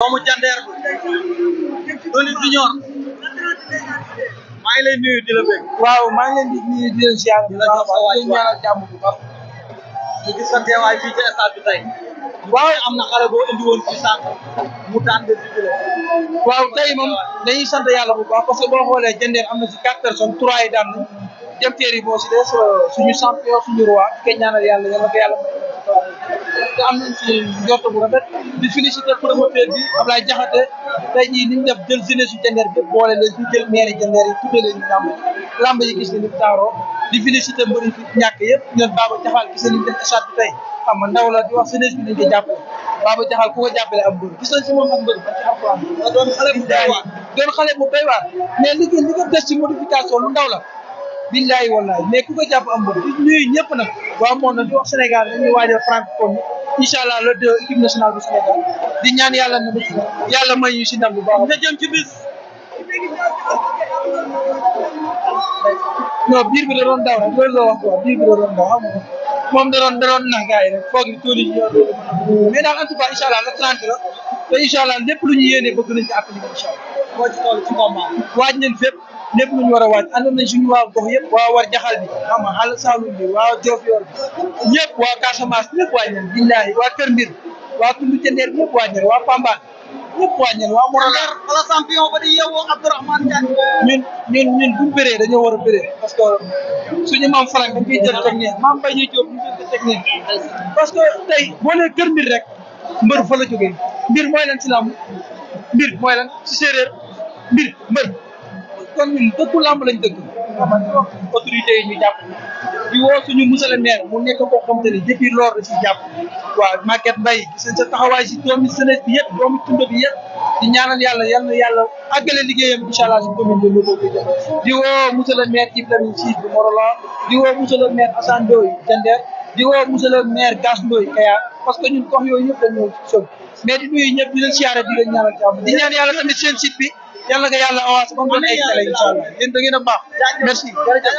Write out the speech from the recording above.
doomu jandeer Tony Junior maa ngi lay nuyu di la bëgg. waaw maa ngi leen di nuyu di leen ziar. di la jox sa waay ñaanal jàmm bu baax. ñu gis sa teewaay fii ci stade bi tey. waaw am na xale boo indi woon fii sànq mu daan de jubile. waaw tey moom dañuy sant yàlla bu baax parce que boo xoolee Jandeer am na ci 4 personnes 3 yi daan nañ dem teer yi moo si des suñu champion suñu roi di koy ñaanal yàlla yal na ko yàlla te am nañ si njort bu rafet di féliciter promoteur bi Ablaye Diakhaté tey jii ni ñu def jël jeunesse su Jandeer bi boole leen fi jël maire Jandeer yi tuddee leen lamb yi gis ne ni taaroo di féliciter mbëri fi ñàkk yëpp ñoom Baba Jaxal gis nañ def stade bi tey xam nga ndaw la di wax jeunesse bi nañ ko jàppale Baba Jaxal ku ko jàppale am mbër gis nañ si moom ak mbër ba ci alxuraan doon xale bu doy waar doon xale bu doy waar mais li ko des ci modification lu ndaw la billahi wallahi mais ku ko jàpp am mbër di nuyu ñëpp nag waa moon na di wax Sénégal dañuy waajal francophone incha allah le 2 équipe nationale bu Sénégal di ñaan yàlla na yàlla may ñu si ndam bu baax nga jëm ci bis non biir bi da doon daw rek loolu la wax quoi biir bi da doon daw xam nga moom da doon nax gars yi rek foog ni tool yi mais daal en tout cas incha allah le 30 la te incha allah lépp lu ñu yéene bëgg nañ ci appliquer incha allah. moo ci toll ci combat waaj nañ fépp lépp lu ñu war a waaj àndoon nañ suñu waa gox yëpp waa war jaxal bi xam nga àll Saloum bi waa Diofior bi ñëpp waa Casamance ñëpp waaj nañ billahi waa Kër Mbir waa Tundu Jandeer ñëpp waaj nañ waa Pambal ñëpp waaj nañ waa Morola wala champion ba di yeewoo Abdourahmane Diagne ñun buñ bëree dañoo war a bëree parce que suñu maam Falang dañ koy jël teg ne maam Baye ñuy jóob ñu jël ko teg ne parce que tey boo nee Kër Mbir rek mbër fa la jógee mbir mooy lan si làmb mbir mooy lan si séeréer mbër kon ñun dëkku làmb lañ dëkk autorité yi ñu jàpp di woo suñu monsieur le maire mu nekk koo xam te ne depuis lors da ciy jàpp waaw Maguette Mbaye gis nañ sa taxawaay si doomi jeunesse bi yëpp doomi tunda bi yëpp di ñaanal yàlla yal na yàlla àggale liggéeyam incha allah si commune de Lodo di woo monsieur le maire Ibrahima Sy bu Morola di woo monsieur le maire Assane Ndoye Jandeer di woo monsieur le maire Gass Ndoye Kayar parce que ñun gox yooyu yëpp dañoo sëb mais di nuyu ñëpp di leen siyaare di leen ñaanal jàmm di ñaan yàlla tamit seen site bi yàlla nga yàlla avancé ba mu doon ay télé incha allah yéen da ngeen a baax merci jërëjëf